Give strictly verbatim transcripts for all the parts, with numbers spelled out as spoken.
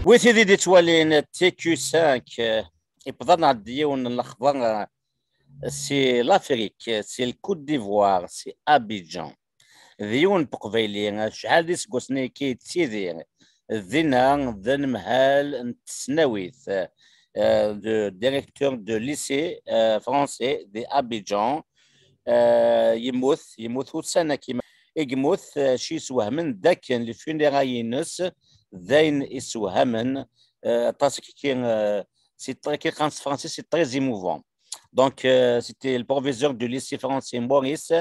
Wi tid i d-ittwalin T Q cinq, eh, iwweḍ-aneɣ-d yiwen n lexbar, eh, si l'Afrique, si le Côte d'Ivoire, si Abidjan. D yiwen n Uqbayli, eh, acḥal d iseggasen akka yettidir dinna, d anemhal n tesnawit, eh, de, directeur de lycée, eh, français di Abidjan. Eh, yemmut, yemmut ussan-agi. I yemmut, eh, ci yeswehmen d akken les funérailles-ines d ayen isewhamen, eh, aṭas kiki, eh, c'est très, kiki qqaren s tefransist, c'est très émouvant. Donc, euh, c'était le proviseur du lycée français Maurice,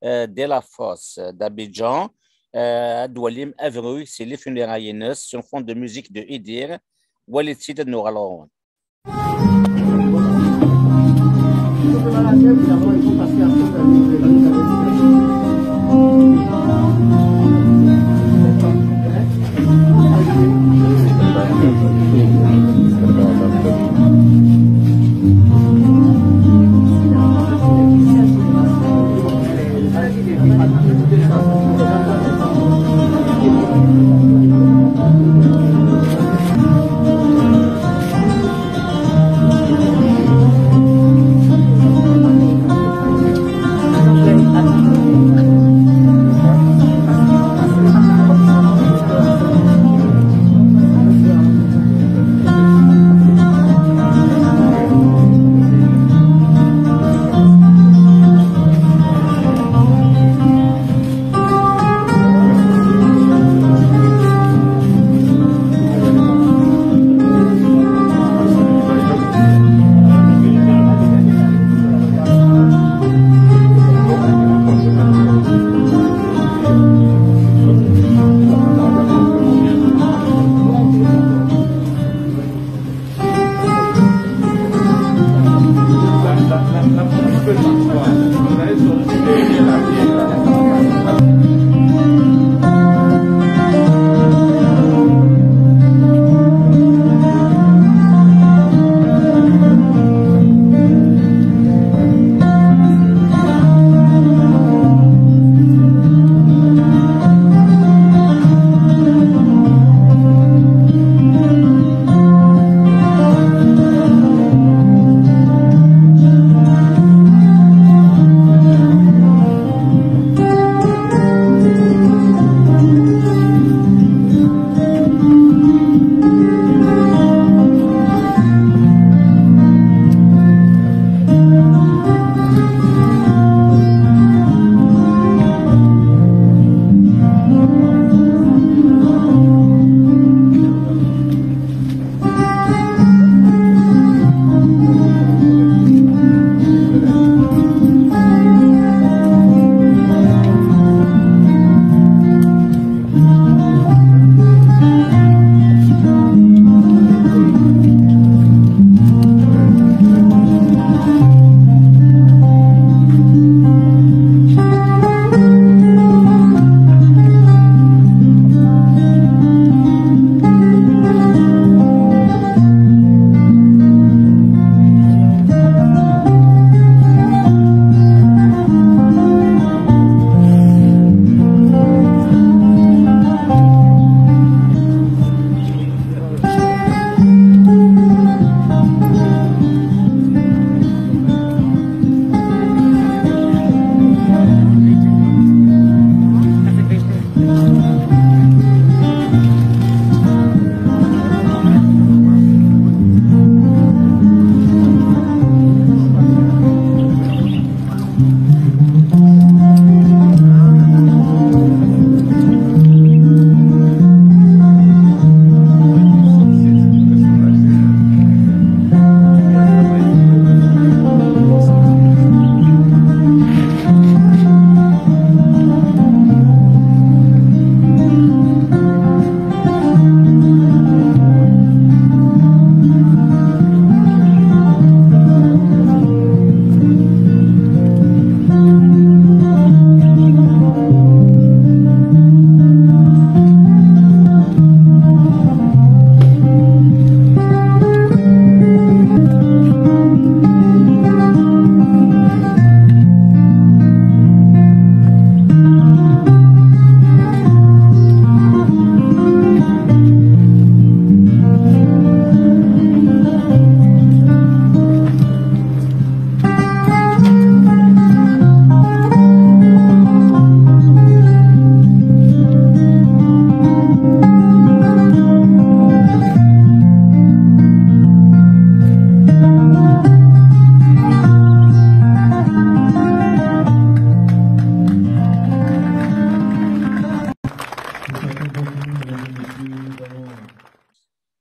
euh, Delafosse, euh, d'Abidjan. Euh, ad twalim abruy, c'est les funérailles-ines, sur fond de musique de Idir. Walit-tt-id, ad nuɣal ɣur-wen.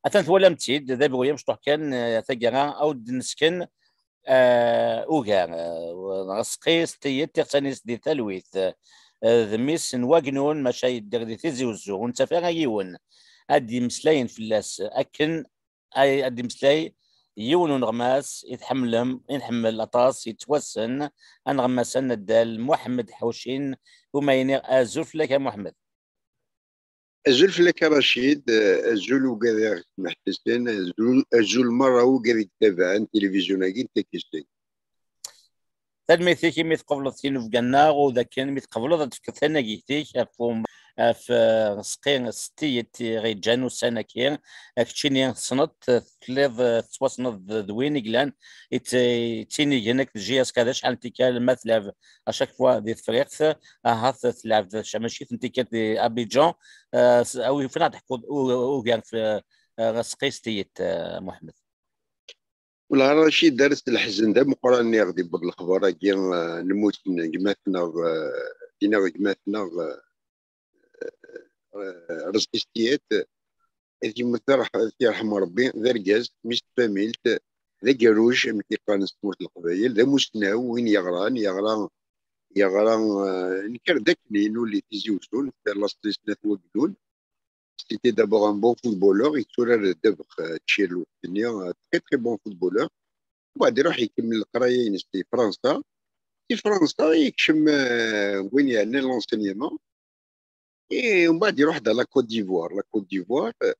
Atan twalam-tt-id, d abrid amecṭuḥ kan, eh, taggara, a wen-d-nesken, eh, ugar, eh, Rezqi s tiyyet, tiɣ-ttanis di talwit, eh, d mmi-s n Wagnun, maca yedder di Tizi Uzzu, ur nettaf ara yiwen ad d-yemmeslayen fell-as akken ay, ad d-yemmeslay yiwen uneɣmas i tḥemmlem, i nḥemmel aṭas, yettwassen, aneɣmas-a n addal Muḥemmed Ḥucin, uma iniɣ azul fell-ak a Muḥemmed. Azul fell-ak a Racid, azul ugad i ɣ-yettmeḥsisen, azul, azul merra ugad i yettabaɛen tilivizyu-agi n Takistin. Tanemmirt-ik imi tqebleḍ tinubga-nneɣ, u d akken imi tqebleḍ ad tefkeḍ tanagit-ik ɣef um-, ɣef, eh, Rezqi s tiyyet i ɣ-yeǧǧan ussan-agi. Keččini tessneḍ-t, telliḍ, eh, tettwassneḍ d, d win i yellan, yett-, yettinigen akked J S K d acḥal n tikkal ma tlab à chaque fois di Tefriqt, ahat tlab d camaci n tikkal di Abidjan. Eh, s-, awi fena ad teḥkuḍ u-, ugar f, eh, Rezqi s tiyyet, eh, Muḥemmed. Wala Racid, ar s leḥzen d ameqqran i ɣ-d-iwweḍ lexbar-agi, eh, n lmut n gma-tneɣ, eh, iniɣ gma-tneɣ, eh, eh, Rezqi s tiyyet, ad yemmet, ad t-yerḥem Rebbi, d argaz, mmi-s n tfamilt, d agerruj, amek i qqaren s tmurt n Leqbayel, d amussnaw, win yeɣran, yeɣra, yeɣra, eh, yenker-d akken, inu di Tizi Uzzu, la Cité n At Wagdun. C'était d'abord un bon footballeur, yetturar ddabex, eh, tcir lweqt-nni, eh, très, très bon footballeur. Mbeɛd iruḥ ikemmel leqraya-ines di Fransa. Di Fransa yekcem, eh, win yeɛnan l'enseignement. Et mbeɛd iruḥ-d à la Côte d'Ivoire. La Côte d'Ivoire, eh,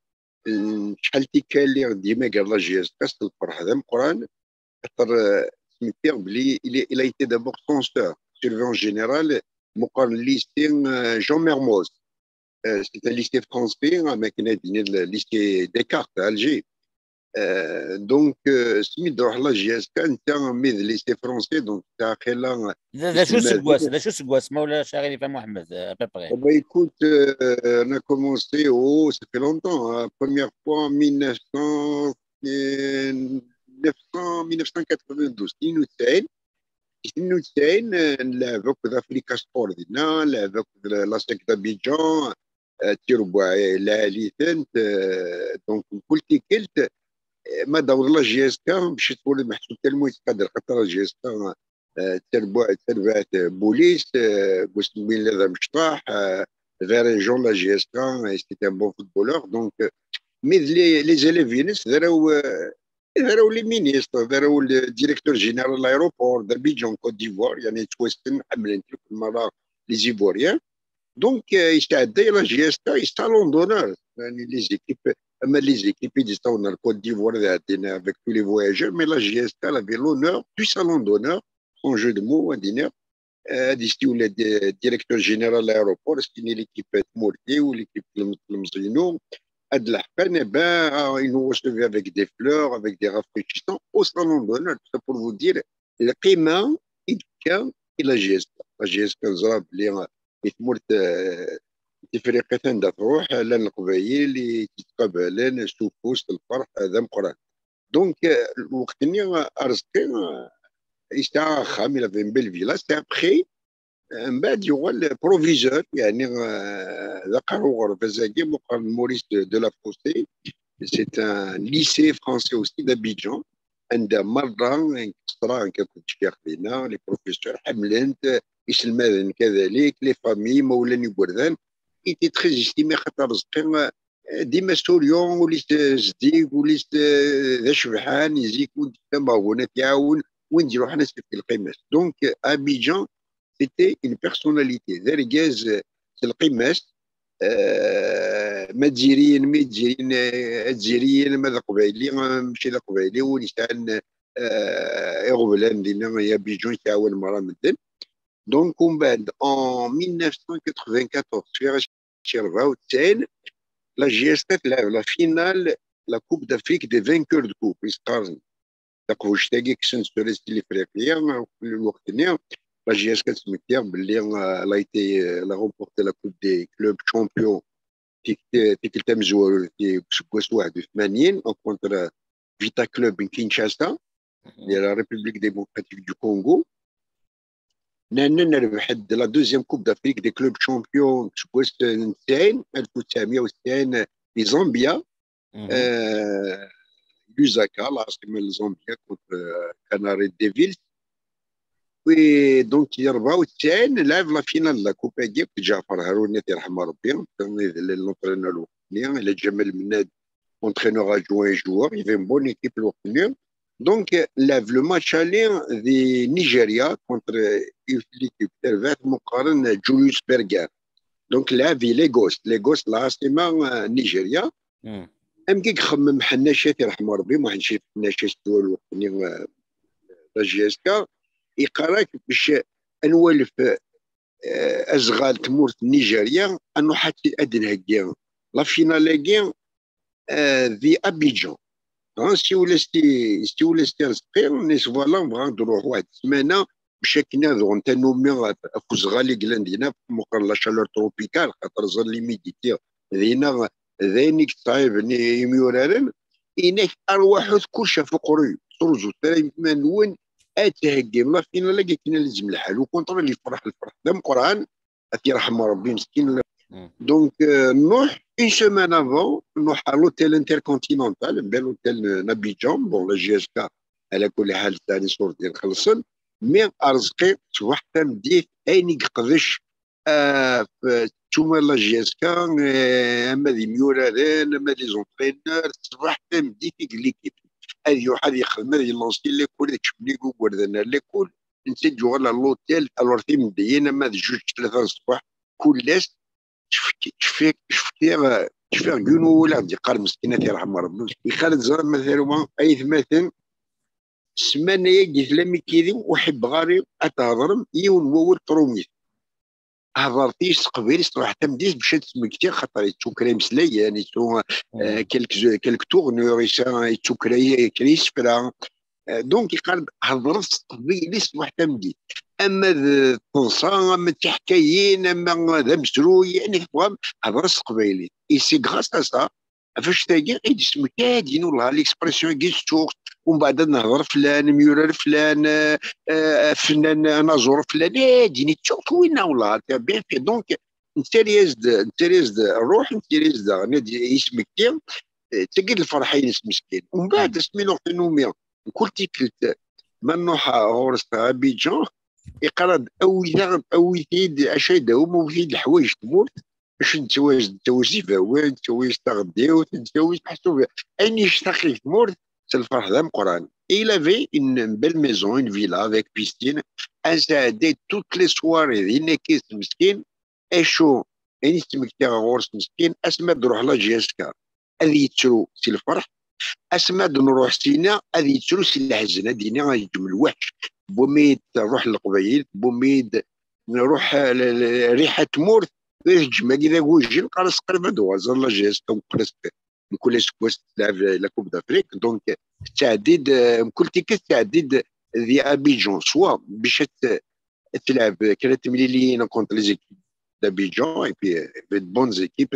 n-, acḥal tikkal i ɣ-d-yemager la J S K s lferḥ d ameqqran. Xaṭer, eh, ttmettiɣ belli il, il a été d'abord censeur, surveillant général, meqqar n lycée, eh, Jean Mermoz. Eh, c'est un lycée français, am akken ad d-iniḍ le lycée Descartes à Alger. Eh, donc, eh, s mi d-ruḥ la J S K, netta mi d lycée français, donc, ta xilla, d, d acu iselmaden seggas, d acu seggas, ma ulac aɣilif a Mohamed, à peu près? Oh, bah, écoute, euh, on a commencé, oh, ça fait longtemps, hein. Première fois en mille neuf cents, euh, neuf cents, mille neuf cent quatre-vingt-douze, tnin u tesɛin, tnin u tesɛin, euh, nlɛeb akked Africa Sport dinna, nlɛeb akked la, la S E C d'Abidjan, euh, tirebbuɛ lɛali-tent, euh, donc, mkul tikkelt, euh, ma d-taweḍ la J S K, mci tfuriḍ meḥsub talmuyt tqader, xaṭer la J S K, euh, terbu-, terbaɛt, euh, Bulis, euh, Gustembil d amecṭaḥ, euh, Varéjon, la J S K, et c'était un bon footballeur. Donc, euh, mais les, les élèves-ines, d arraw, euh, d arraw les ministres, d arraw le directeur général de l'aéroport d'Abidjan, Côte d'Ivoire, يعني, ttwassen, ḥemmlen-t akk merra les Ivoiriens. Donc, euh, yesɛedday la J S K i salon d'honneur. يعني, les équipes, ama les équipes i d-yessawḍen ar Côte d'Ivoire, d ɛeddin avec tous les voyageurs, mais la J S K, elle avait l'honneur du salon d'honneur, en jeu de mots, ad iniɣ, euh, ad yessiwel ad, euh, directeur général l'aéroport, ad s-tini l'équipe n tmurt-iw, l'équipe n tlemẓi-inu, ad d-leḥqen, eh ben, euh, ils nous recevaient avec des fleurs, avec des rafraîchissants au salon d'honneur, tout ça pour vous dire, lqima i d-tekka i la J S K. La J S K neẓra belli, eh, i tmurt, eh, Tifriqit anda truḥ, llan Leqbayel i tt-ittqabalen s ufus, s lferḥ, eh, d ameqqran. Donc, eh, lweqt-nni, eh, Arezqi, eh, yesɛa axxam, il avait une belle villa, c'est après, eh, mbeɛd yuɣal proviseur, yeɛni, eh, d aqerru uɣerbaz-agi, meqqar Maurice de, de la Fossé, c'est un lycée français aussi d'Abidjan, anda merra, nekk ṣṣreɣ, nekk akked cfiɣ dinna, les professeurs ḥemmlen-t, iselmaden kadalik, les familles, imawlan, igerdan, il était très estimé, xaṭer Arezqi, eh, dima souriant, ul-is, eh, zeddig, ul-is, eh, d acebḥan, zik, win d-yefkan aɣbun ad t-iɛawen, win d-iruḥen ad s-yefk lqima-s. Donc, eh, Abidjan, c'était une personnalité, d argaz, eh, s lqima-s, eh, ma d Izziriyen, ma d Izziriyen, eh, Izziriyen, ma d Aqbayli, eh, mačči d Aqbayli, win yesɛan, eh, iɣeblan dinna, i Abidjan, yettɛawan merra medden. Donc, umbeɛd, en mille neuf cent quatre-vingt-quatorze, sfiɣ acu rebɛa u tesɛin, la J S K tleɛb la finale, la Coupe d'Afrique des vainqueurs de coupe, i s-qqaren. Taqbuct-agi kksen-tt tura si l'Ifriqiya, lweqt-nni, la J S K ttmekkiɣ belli, euh, elle a été, euh, elle a remporté la Coupe des clubs champions, tik-, tikkelt tamezwarut, deg useggas waḥed u tmanyin, en contre Vita Club n Kinshasa, de la République démocratique du Congo. Nanna nerbeḥ-d la deuxième Coupe d'Afrique des clubs champions seg wass n tesɛin, alef u tesɛemya u tesɛin, di Zambia. euh, Lusaka, la semaine Zambia contre euh, Canary Devils. Oui, donc il y a la finale de la Coupe Aguirre, Jafar Haroun, l'entraîneur, il a jamais le entraîneur adjoint et joueur, il y avait une bonne équipe. Donc, euh, le match aller de Nigeria contre euh, l'équipe de Julius Berger. Donc, la ville Lagos, Lagos, la semaine Nigeria. Am ki ixemmem Ḥennacat, irḥem Rebbi, Muḥend Cif Ḥennacat, tura lweqt-nni, euh, la J S K, iqarr-ak bac ad nwalef, euh, azɣal tmurt n Nigeria, ad nruḥ ad, ad d-nheggi la finale-agi, euh, di Abidjan. Hein, siwel-as-t i, siwel-as-t i Rezqi, nni-s voilà, bɣa ad nruḥ waḥed ssmana, bac akken ad uɣen tanumi ɣef, ɣef uzɣal i yellan dinna, meqqer la chaleur tropicale, xaṭer ẓer l'humidité dinna, d ayen i yettṣayiben i-, imyuraren, inak arwaḥut kullec ɣef uqerruy, ur sruẓut ara iman-nwen, ad theggim la finale-agi akken ad lzem lḥal, au contraire, yefreḥ lferḥ d ameqqran, ad t-yerḥem Rebbi meskin. Donc, euh, nruḥ, une semaine avant, nruḥ à l'hôtel Intercontinental, un bel hôtel n Abidjan, bon, la J S K, ala kulli ḥal, sɛan iṣurdiyen xellṣen, mais Arezqi, ṣṣbeḥ tameddit, ayen i yeqdec, euh, f-, tumar la J S K, euh, ama d imyuraren, ama d les entraîneurs, ṣṣbeḥ tameddit i l'équipe. Ad yuḥ ad yexdem, ad yelansi l'école, ad kecmen igerdan ar l'école, netta ad yuɣal à l'hôtel, alors timeddiyin, ama d juj, tlata n ṣṣbeḥ, kul ass, cfiɣ, cfiɣ, cfiɣ, cfiɣ yiwen wawal ad d-yeqqar meskin, ad t-yerḥem Rebbi. Iqal ad ẓreɣ ma tarwa, aytmaten, ssmana-agi tlam ikidi, ur ḥibbeɣ ara ad thedrem yiwen wawal trumit. Hedret-iyi s teqbaylit, truḥ tameddit bac ad d-smektiɣ, xaṭer yettuker imeslayen, yettu, euh, quelques, quelques tournures, yettuker kra isefra. Euh, donc, iqal-d, hedret s teqbaylit, truḥ tameddit. Ama d teḍsa, ama d tiḥkayin, ama d amezruy, yani tebɣam, hedret s teqbaylit. Et c'est grâce à ça, ɣef annect-agi i d-ismekta-d, inu, l'expression-agi s ttuɣ, umbeɛd ad nehḍer flan, myurar flan, euh, euh, fennan, anaẓur flan, eh, d-ini ttuɣ winna, wallah, bien fait. Donc, nettarra-yas-d, nettarra-yas-d ṛṛuḥ, nettarra-yas-d daɣen ad ismekti, eh, d tagi d lferḥ-ines meskin. Umbeɛd, asmi nuɣ tanumi, mkul tikkelt, ma nruḥ ɣur-s Abidjan, iqarr-d, awit-aɣ-, awit-id, acu ay d-awim, awit-id leḥwayeǧ n tmurt, acu nettawi, nettawi ibawen, nettawi taɣeddiwt, nettawi meḥsub, ayen yectaq deg tmurt, s lferḥ d ameqqran. Et il avait une, une belle maison, une villa avec piscine. Ad nesɛedday toutes les soirées dinna akkit meskin, acu, ayen i s-ttmektiɣ ɣur-s meskin, asmi ad d-ruḥ la J S K, ad yettru si lferḥ, asmi ad d-nruḥ sina, ad yettru si leḥzen, ad d-yini, ad yeǧǧem lweḥc, tewwim-iyi-d ṛṛuḥ n Leqbayel, tewwim-iyi-d ṛṛuḥ, eh, l-, l-, rriḥa n tmurt, ad teǧǧem agi d agujil, qqar-as qrib ad uɣaleɣ ẓer la J S K, mkul ass, mkul aseggas tettlaɛab la Coupe d'Afrique, donc tettɛeddi-d, eh, mkul tikkelt tettɛeddi-d di Abidjan, soit bac ad t-, ad tleɛb kra n temliliyin contre les équipes d'Abidjan, et puis, euh, il y avait de bonnes équipes,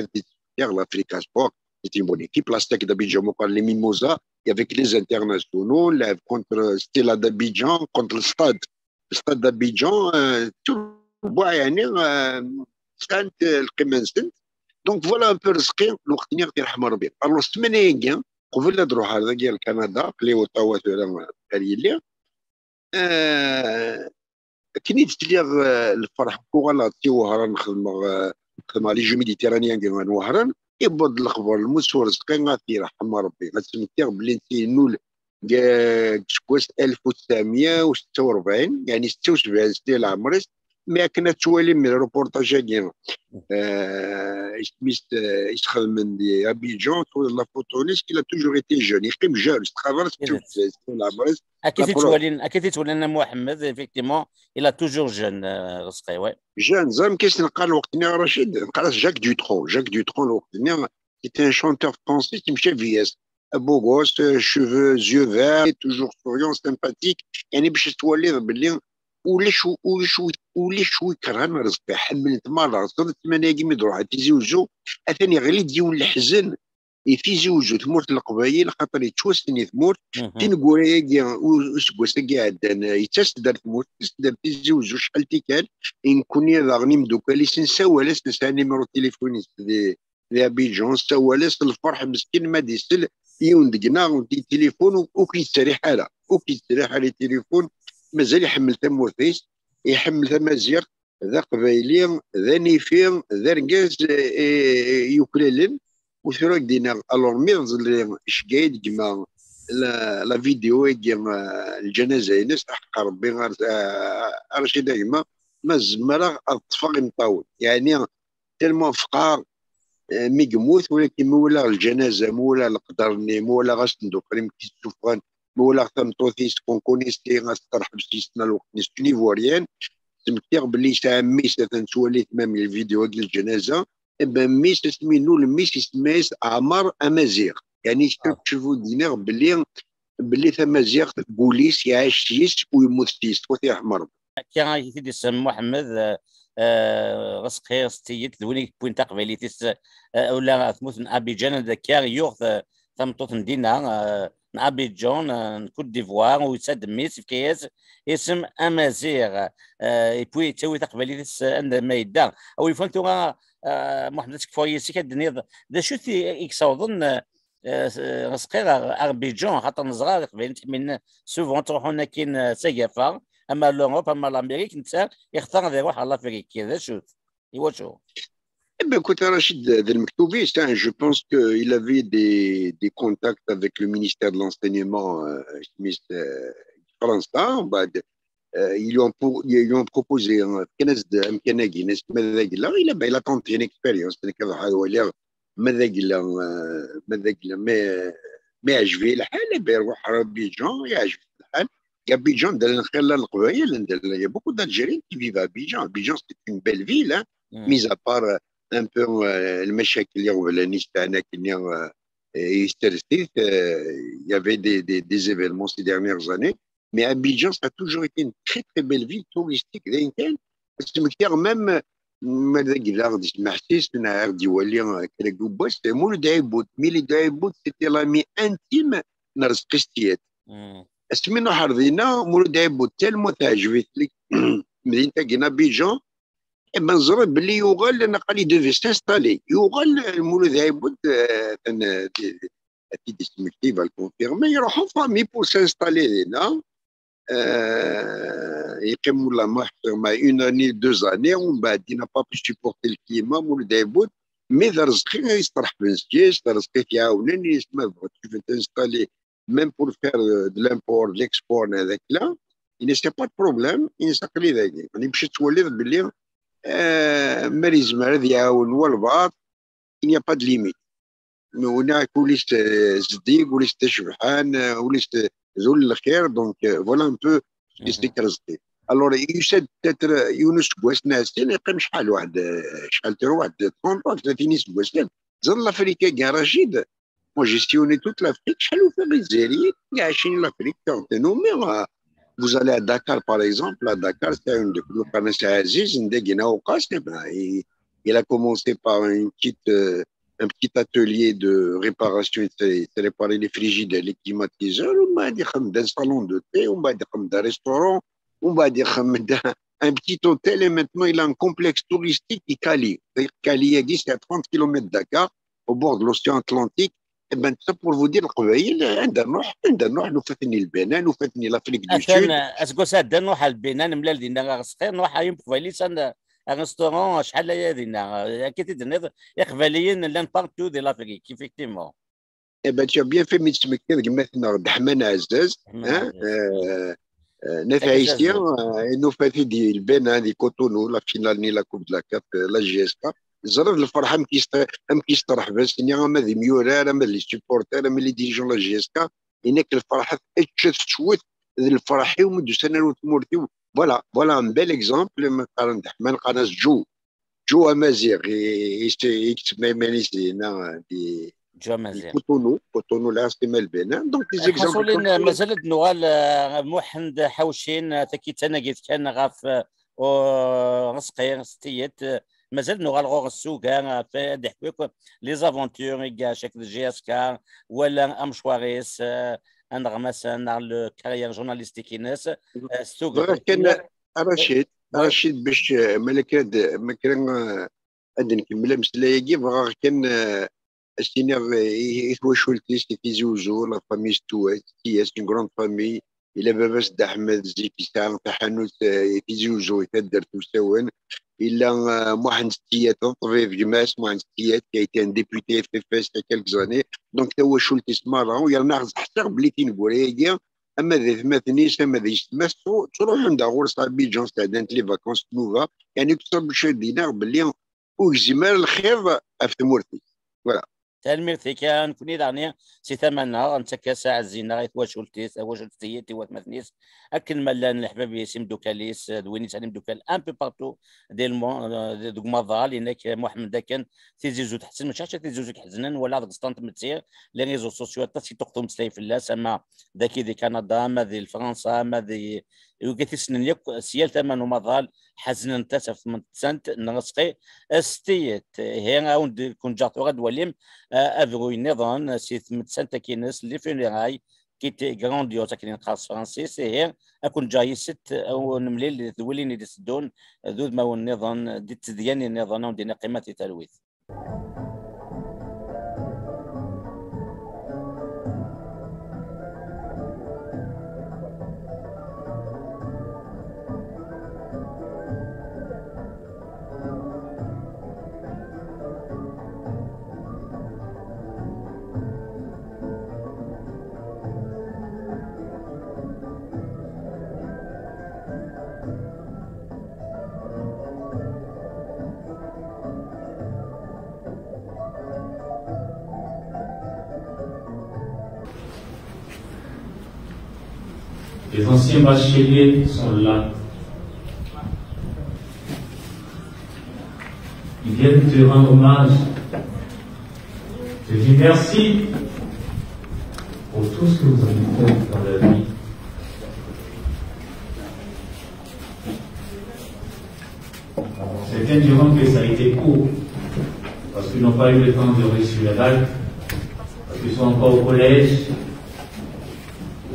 l'Africa Sport, c'est une bonne équipe, l'Aztec d'Abidjan, on parle les Mimosas, et avec les internationaux, la, contre Stella d'Abidjan, contre le Stade, le Stade d'Abidjan, euh, tout, bon, يعني, euh, sɛant, euh, lqima-nsent. Donc voilà un peu Rezqi, lweqt-nni ad t-yerḥem Rebbi. Alors, ssmana-agi, qbel ad ruḥeɣ dagi ar Kanada, aql-i Ottawa tura, ar yelli. Euh, akken i d-sliɣ, eh, lferḥ, uɣaleɣ-d si Wehran, xedmeɣ, eh, xedmeɣ les Jeux Méditerranéens n Wehran, iwweḍ-d lexbar, lmus Urezqi, ad t-yerḥem Rebbi, ad smektiɣ belli netta yennul deg, deg useggas alef u tesɛemya u setta u rebɛin, yeɛni setta u sebɛin snin leɛmer-is, mi akken ad twalim reportage-agi, eh, isem-is, eh, i s-xedmen di Abidjan, twalaḍ la photo-ines, il a toujours été jeune, yeqqim jeune, s txaḍer setta u sebɛin snin leɛmer-is, Akka i t-ttwalin, akka i t-ttwalin a Muḥemmed, effectivement, il a toujours jeune, euh, Rezqi, ouais. Jeune, ẓer amek i s-neqqar lweqt-nni, Racid, neqqar-as Jacques Dutronc. Jacques Dutronc, lweqt-nni, c'était un chanteur français, timcabi-as. Un beau gosse, euh, cheveux, yeux verts, toujours souriant, sympathique. Yani bac ad twaliḍ belli ulac u-, ulac u-, ulac wi kerhen Rezqi, ḥemmlen-t merra. Ẓer ssmana-agi mi d-ruḥ Tizi Uzzu, atan yeɣli-d yiwen leḥzen i Tizi Uzzu, tmurt n Leqbayel, xaṭer yettwassen i tmurt. Tineggura-agi, u-, useggas-agi iɛeddan, eh, yettas-d ar tmurt, yettas-d ar Tizi Uzzu acḥal tikkal, i nekkni daɣen imeddukal-is, nessawal-as, nesɛa numéro n tilifun-is di, di Abidjan, ssawal-as lferḥ meskin ma d-isel yiwen deg-neɣ di tilifun, ur k-yettriḥ ara, ur k-yettriḥ ara i tilifun, mazal iḥemmel tamurt-is, iḥemmel tamaziɣt, d aqbayli, d anifi, d argaz, eh, eh, yuklalen, u tura ak-d-iniɣ, alors mi ẓelli iceggeɛ-iyi-d gma la, la vidéo-agi, eh, lǧanaza-ines, aḥeqq Rebbi, ar, eh, Racid a gma, ma zemreɣ ad ṭṭfeɣ imeṭṭawen. Yeɛni, tellement ffqeɣ, eh, mi yemmut, walakin mi walaɣ lǧanaza, mi walaɣ leqder-nni, mi walaɣ asenduq-nni mi k-id-ssufɣen, mi walaɣ tameṭṭut-is, kunkuni-s, ad testerḥeb s yis-s lweqt-nni, c'est une Ivoirienne, smektiɣ belli yesɛa mmi-s, atan tettwali-t même lvidéo-agi n lǧanaza, eh ben, mmi-s, asmi nul mmi-s, isemma-yas Ɛmer Amaziɣ. Yeɛni, ah, kečč d-iniɣ belli, belli tamaziɣt, deg wul-is, iɛac s yis-s u yemmut s yis-s, twat iḥmer. Akka i t-id-isem Muḥemmed, eh, eh, Ɣesqi s tiyyet, d win i yewwin taqbaylit-is, eh, ula ɣer tmurt n Abidjan, anda akka yuɣ t-, tameṭṭut n dinna, eh, n Abidjan, eh, n Côte d'Ivoire, u yusa-d mmi-s, yefka-yas isem Amaziɣ, eh, et puis yettawi taqbaylit-is anda ma yedda. A wi yufan tura, eh, Muḥemmed, ad tekfuḍ yis-k, ad d-tiniḍ d acu-t i, i yessawḍen, eh, eh, s-, eh, Ɣesqi ɣer Abidjan, xaṭer neẓra Iqbayliyen ttḥemmilen souvent ttruḥun akkin, eh, s agafa, ama l'Europe, ama l'Amérique, netta ixtar ad iruḥ ɣer l'Afrique. D acu-t? Iwacu? Eh ben, écoute, Rachid, d lmektub-is, hein, je pense qu'il avait des, des contacts avec le ministère de l'enseignement, euh, isem-is, euh, France, hein, bah, de, euh, ils lui ont pour-, ils lui ont proposé, hein, fkan-as-d amkan-agi, nnan-as ma d agla, il a, bah, il a tenté une expérience, nekk ad ruḥeɣ ad waliɣ ma d agla, euh, ma d agla, ma, ma iɛjeb-iyi lḥal, eh ben, iruḥ ɣer Abidjan, iɛjeb-it lḥal. Abidjan, anda llan xilla n Leqbayel, anda llan, il y a beaucoup d'Algériens qui vivent à Abidjan. Abidjan, c'est une belle ville, hein, mis à part, euh, un peu, euh, lmacakil iɣeblan i sɛan akkenni, euh, i tsertit, euh, il y avait des, des, des événements ces dernières années. Mais Abidjan, ça a toujours été une très, très belle ville touristique. Dayen kan, ad smektiɣ même, ma d agla d ismaḥsis, neɣ ad d-iwali, euh, kra n wass, Mulud Ɛibud. Mulud Ɛibud, c'était l'ami intime n Rezqi Setiyat. Asmi nruḥ ar dinna, Mulud Ɛibud, tellement teɛjeb-it temdint-agi n Abidjan, eh ben, ẓriɣ belli yuɣal, naqal, il devait s'installer. Yuɣal, eh, Mulud Ɛibud, eh, atan, eh, di, di, ad t-id-ismekti, il va le confirmer, iruḥ en famille pour s'installer dinna. Eh, yeqqim Mullah Muḥ, sûrement une année, deux années, umbeɛd, il n'a pas pu supporter le climat, Mulud Ɛibud, mais d Rezqi i yesṭerḥben s-yes, d Rezqi i t-iɛawnen, yes, ma tebɣiḍ, tu veux t'installer, même pour faire, euh, de l'import, de l'export, neɣ d akla, il ne sait pas de problème, il ne s'appelle dagi. Yeɛni, bac ad twaliḍ belli, euh, ma yezmer ad iɛawen walbeɛḍ, il n'y a pas de limite. Mais on a ul-is, euh, zeddig, ul-is d acebḥan, euh, ul-is d, d ul n lxir, donc, euh, voilà un peu ce qui se décrète. Alors, yusa-d peut-être, euh, yiwen useggas neɣ sin, yeqqim acḥal, waḥed, euh, acḥal tura, waḥed trente ans, tlatin iseggasen. Ẓer l'Afrique-agi, Rachid, moi, j'ai sillonné toute l'Afrique. Acḥal ufiɣ Izzayriyen iɛacen l'Afrique, quand on met, euh, vous allez à Dakar, par exemple. À Dakar, c'est un de, le Kanas Aziz, Ndegina Okas, eh ben, il, il a commencé par une petite, euh, un petit atelier de réparation, il s'est, il s'est réparé les frigidaires, les climatiseurs, on m'a dit, un salon de thé, on m'a dit, un restaurant, on m'a dit, un petit hôtel, et maintenant, il a un complexe touristique, Ikali. Ikali, c'est à trente kilomètres de Dakar, au bord de l'océan Atlantique. Eh ben, ça pour vous dire, Leqbayel, anda nruḥ, anda nruḥ, nufa-ten i Lbnan, nufa-ten i l'Afrique du Sud. Atan, aseggas-a, ad nruḥ ɣer Lbnan, nemlal dinna ɣer Sqir, nruḥ ɣer Iqbayliyen, s anda, un restaurant, acḥal aya dinna. Akka i d-tenniḍ, Iqbayliyen llan partout di l'Afrique, effectivement. Eh ben, tu as bien fait, mi d-tesmektiḍ gma-tneɣ Dda Ḥman Ɛezzaz, Ḥman hein, Ɛezzaz. Euh, euh, N At Ɛissi, euh, nufa-t-id i Lbnan, hein, di Cotonou, la finale-nni la Coupe de la CAF, euh, la J S K. Ẓriɣ lferḥ amek i s-, amek i s-terḥeb ass-nni, ama d imyurar, ama d les supporters, ama d les dirigeants de la J S K. Inek lferḥ, eččet, swet, d lferḥ-iw, mi d-usan ar tmurt-iw. Voilà, voilà un bel exemple, ma qqaren Dda Ḥman, qqaren-as Joe. Joe Amaziɣ, i, i, i yettsemma iman-is dinna, di, Joe Amaziɣ. Di Cotonou, Cotonou, la, c'est Melbourne, hein. Donc, des exemples comme ça. Mazal ad nuɣal, euh, Muḥend Ḥawcin, euh, takit tanagit kan ɣef, euh, Ur, Ɣesqi s tiyyet, mazal nuɣal ɣur-s s ugar, ɣef ad d-iḥku akk les aventures i iɛac akked J S K, wala amecwar-is, eh, aneɣmas neɣ le carrière journalistique-ines, eh, s tuget. Bɣiɣ kan, a Racid, a Racid, bac, eh, ma la kra d-, ma kra, eh, ad nkemmel ameslay-agi, bɣiɣ kan, eh, ad s-iniɣ, eh, i, i twacult-is, i Tizi Uzzu, la famille Stouet, c'est une grande famille. Ila baba-s Dda Ḥmed zik yesɛa taḥanut, eh, i Tizi Uzzu, i taddart Usawen. Ila, eh, Muḥend Ttiyat, d ṭṭbib, gma-s Muḥend Ttiyat, qui a été un député F F S il y a quelques années. Donc, tawacult-is merra, yerna ḥṣiɣ belli tineggura-agi, ama d atmaten-is, ama d yessetma-s, ttru-, ttruḥun-d ɣur-s Abidjan, sɛeddant les vacances tnuba, yani, ttṣabcad-inaɣ belli ur gzim ara lxiḍ ɣef tmurt-is. Voilà. Tanemmirt-ik, a nekni daɣni, si tama-nneɣ, nettak-as aɛezzi-nneɣ i twacult-is, tawacult-is i watmaten-is, akken ma llan leḥbab-is, imeddukal-is, d win yesɛan imeddukal un peu partout di lmu-, deg umaḍal, inek Muḥemmed akken, Tizi Uzzu tḥessen, mačči ḥaca Tizi Uzzu i iḥeznen, wala deg stant metti, les réseaux sociaux, aṭas i tuɣ tumeslay fell-as, ama dagi di Kanada, ama di Fransa, ama di, yugi tisnen yakk, si yal tama n umaḍal, ḥaznent-as ɣef tmettant n Rezqi. S tiyet, ihi, a wen-d-, kun-ǧǧeɣ tura ad d-walim, eh, abruy nniḍen si tmettant-agi-ines, les funérailles, qui étaient grandioses, akken i neqqar s tefransist, ihi, ad kun-ǧǧeɣ yis-s, ad wen-nemlil d wulin i d-iteddun, d udmawen nniḍen, di tedyanin nniḍen, a wen-d-iniɣ qqimet di talwit. Les anciens bacheliers sont là. Ils viennent te rendre hommage. Je dis merci pour tout ce que vous avez fait dans la vie. Certains diront que ça a été court, parce qu'ils n'ont pas eu le temps de réussir la bac, parce qu'ils sont encore au collège,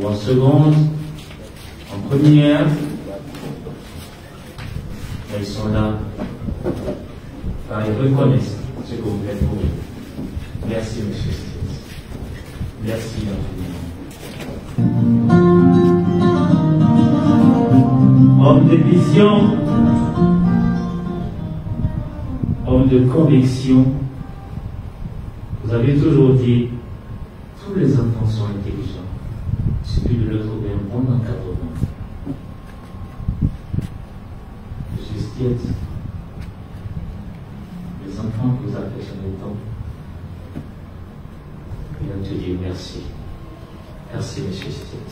ou en seconde, en première, mais ils sont là, car ils reconnaissent ce que vous faites pour eux. Merci, monsieur Steve. Merci infiniment. Homme de vision, homme de conviction, vous avez toujours dit, tous les enfants sont intelligents. Il suffit de leur trouver un bon encadrement. Monsieur Stiet, les enfants que vous affectionnez tant, ils viennent te dire merci. Merci, monsieur Stiet.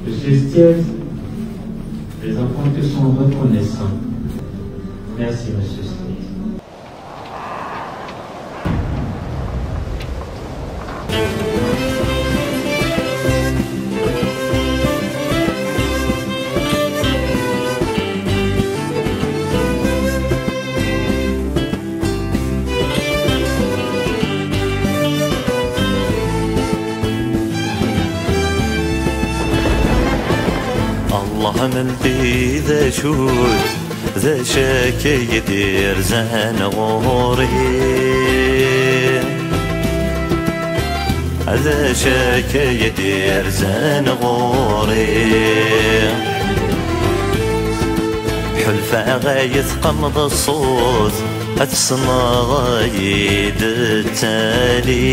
Monsieur Stier, les enfants te sont reconnaissants. Merci, monsieur Stier. Allah meldi d acu-t, d acu akka i d-irzan ɣur-i? D acu akka i d-irzan ɣur-i? Ḥulfaɣ ay teqqmeḍ ṣṣut, ad tesneḍ ay d-ttali.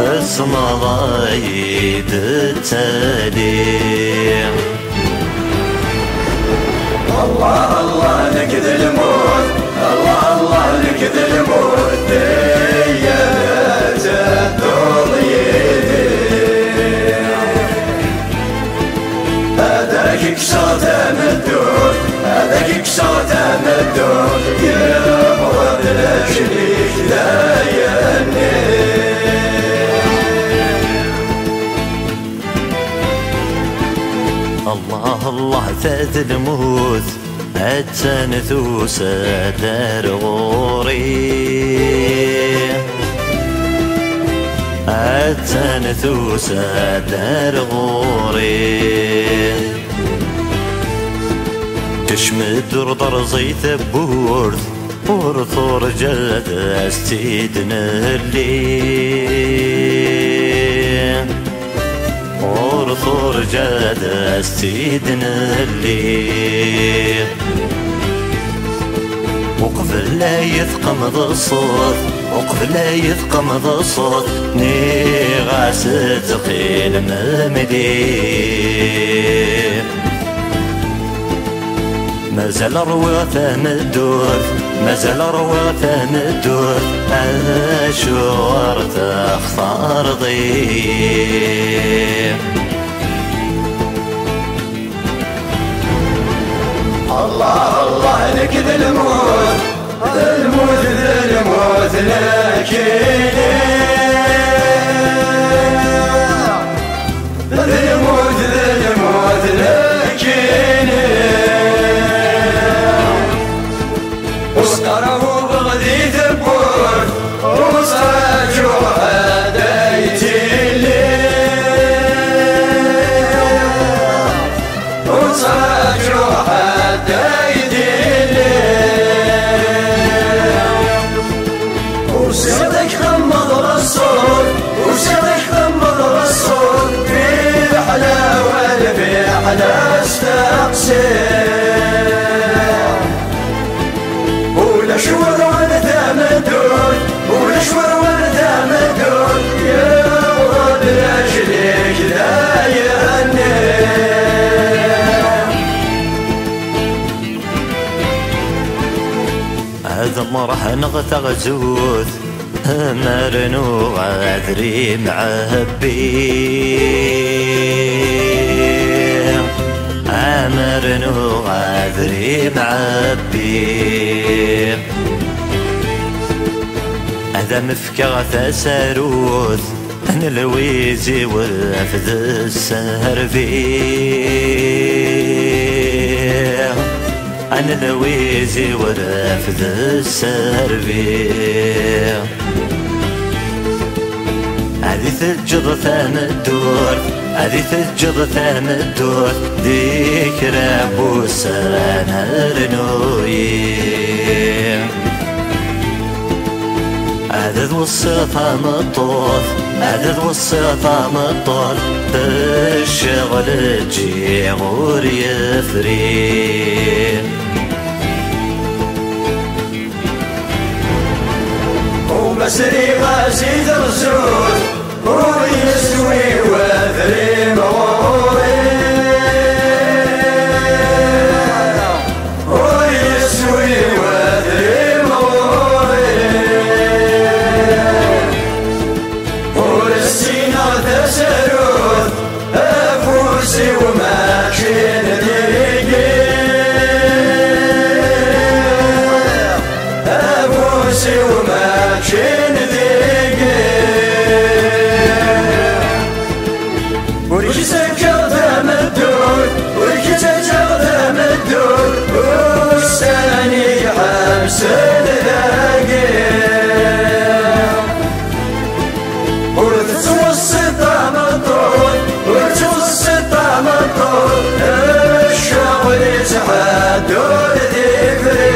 Tesmaḍ-iyi-d ttali. Allah, Allah, nekk d lmut. Allah, Allah, nekk d lmut. Tiyya ad tedduḍ yid-i. Ad ak-kkseɣ tameddurt, ad ak-kkseɣ tameddurt, yewweḍ-d lajel-ik dayenni. Allah, Allah, ta d lmut, attan tusa-d ar ɣur-i. Attan tusa-d ar ɣur-i. Kecmet ur terẓi tewwurt, ur turǧa ad as-tt-id-nelli. Ur turǧa ad as-tt-id-nelli. Uqbel ay teqmeḍ ṣṣut, uqbel ay teqmeḍ ṣṣut, nniɣ-as ttxil-m mli. Mazal ṛwiɣ tameddurt, mazal ṛwiɣ tameddurt, acuɣer textareḍ-iyi? Allah, Allah, nekk d lmut, d lmut, d lmut, nekkini. D lmut, d lmut, nekkini. Ur sqerrubeɣ di tewwurt, ur ttraǧuɣ ḥedd ay d-yilli. Ur ttraǧuɣ ḥedd ay d-yilli. Usiɣ-d ad k-xemmeḍ leṣṣur, usiɣ-d ad k-xemmeḍ leṣṣur, fi leḥlawa, fi leḥla steqsiɣ. Ulac wawal tameddurt, ulac wawal tameddurt, yewweḍ-d lajel-ik dayenni. Ad mṛeḥneɣ taɣzut, amar nuɣ adrim ɛebbi. Amar nuɣ adrim ɛebbi. Ad am-fkeɣ tasarut n Lwizi Werref d Sserbi. N Lwizi Werref d Sserbi. Ad i-teǧǧeḍ tameddurt, ad i-teǧǧeḍ tameddurt, di kra n wussan rnu-yi. Ad d-weṣṣiɣ tameṭṭut, ad d-weṣṣiɣ tameṭṭut, tecceɣ leǧiɣ ur yefri. Uma sriɣ-as i teɣzut, ur yeswi wadrim ɣur-i. Ur yeswi wadrim ɣur-i. Ur ssineɣ tasarut, afus-iw mačči n digi. Afus-iw mačči n digi. Ur k-ttaǧǧaɣ tameddurt, ur k-ttaǧǧaɣ tameddurt, ussan-ik ḥebsen dagi. Ur tettweṣṣiḍ tameṭṭut, ur tettweṣṣiḍ tameṭṭut, ccɣel ittḥaddu d ifri.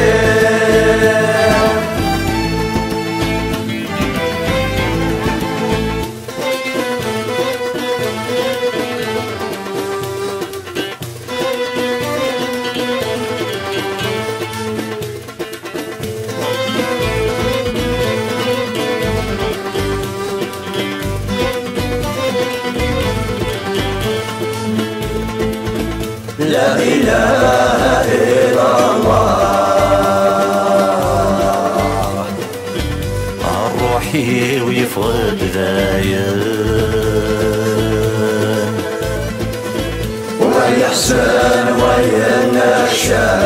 La ilaha illallah. Ṛṛuḥ-iw yeffeɣ-d dayen. Wa yeḥzen, wa yenneḥcam.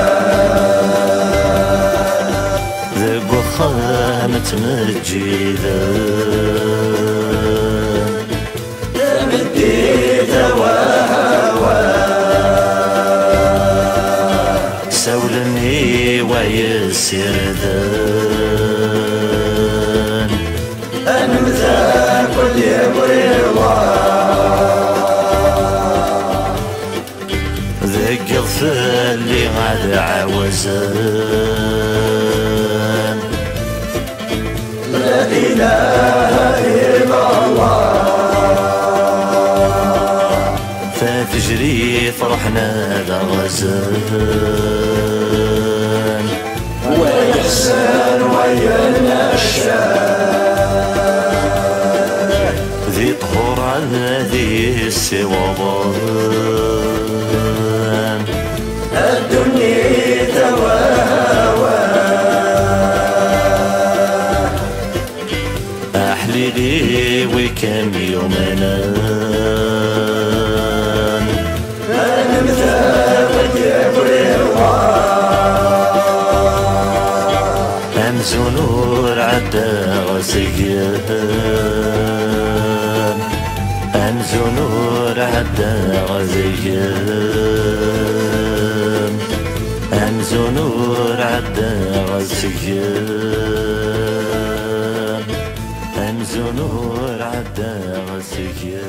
Deg uxxam ttmeǧǧiden. Tameddit, awah, awah. Sawlen i wa yessirden. Ad nemdakel yewriɣ. Deg iḍ fell-i ad ɛawzen. La ilaha illallah. Tajrit ruḥen ad ɣzen. Wa yeḥzen, wa yenneḥcam. Di ṭhur ad yessiwḍen. A ddunit, awah, awah. Aḥlili wi kem yumnen. Ad nemdakel yewriɣ. Amzun ur ɛeddaɣ seg-m. Amzun ur ɛeddaɣ seg-m. Amzun ur ɛeddaɣ seg-m. Amzun ur ɛeddaɣ seg-m.